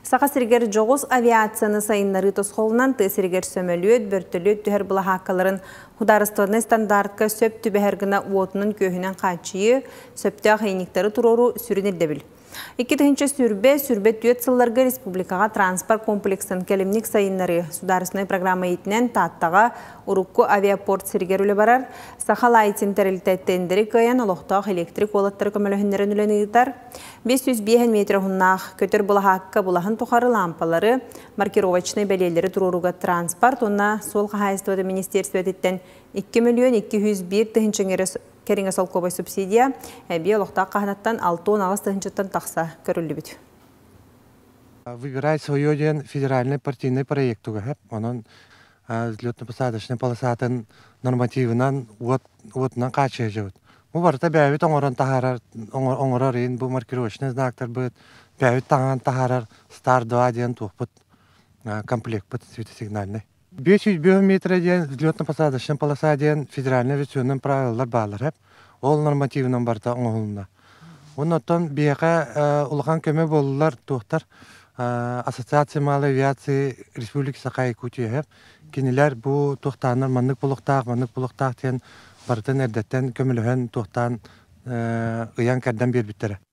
Саха сиригэр дьоҕус авиацияны сайыннарыы тосхолунан тыа сиригэр сөмөлүөт, бөртөлүөт түһэр былаһааккаларын судаарыстыбаннай стандартка сөп түбэһэр гына уотунан-күөһүнэн хааччыйыы, сөптөөх ыйынньыктары туруоруу сүрүн ирдэбил. 2024 сылларга республикаҕа транспорт комплексын кэлимник сайыннарыы судаарыстыбаннай программа иитинэн Тааттаҕа урукку авиапорт сиригэр үлэ барар. Саха Лайтин тэрилтэ тендери кыайан олохтоох электрик уолаттары көмөлөһүннэрэн үлэни ыытар. 505 метр уһуннаах көтөр былаһаакка булаһын тухары лампалары, маркировочнай бэлиэлэри туруорууга транспорт уонна суол хаһаайыстыбата министиэристибэтиттэн 2 миллион 201 тыһыынча кэриҥэ солкуобай субсидия эбии олохтоох хаһынаттан 68 тыһыынчаттан тахса көрүллүбүт. Выбирай свое диэн федеральный партийнай проектуга онон взлетно-посадочный полосатын нормативынан уот уотунан хааччыйабыт. Бу барыта бэйэбит оҥорон таһаарар оҥорор иин бу маркировочный знактарбыт бэйэбит таҥан таһаарар Star 2 диэн туохпут комплекпыт светосигнальный. 505 метра диэн взлетно-посадочный полоса диэн федеральный авиационный правилалар бааллар. Ол нормативынан барыта оҥоһулунна. Оннуттан биһиэхэ улахан көмө буоллулар туохтар Ассоциация малой авиации Республики Саха-Якутия кинилэр бу туохтааннар маннык булуктаах, маннык булуктаах диэн барытын эрдэттэн көмөлөһөн туохтаан ыйан кэрдэн биэрбиттэрэ.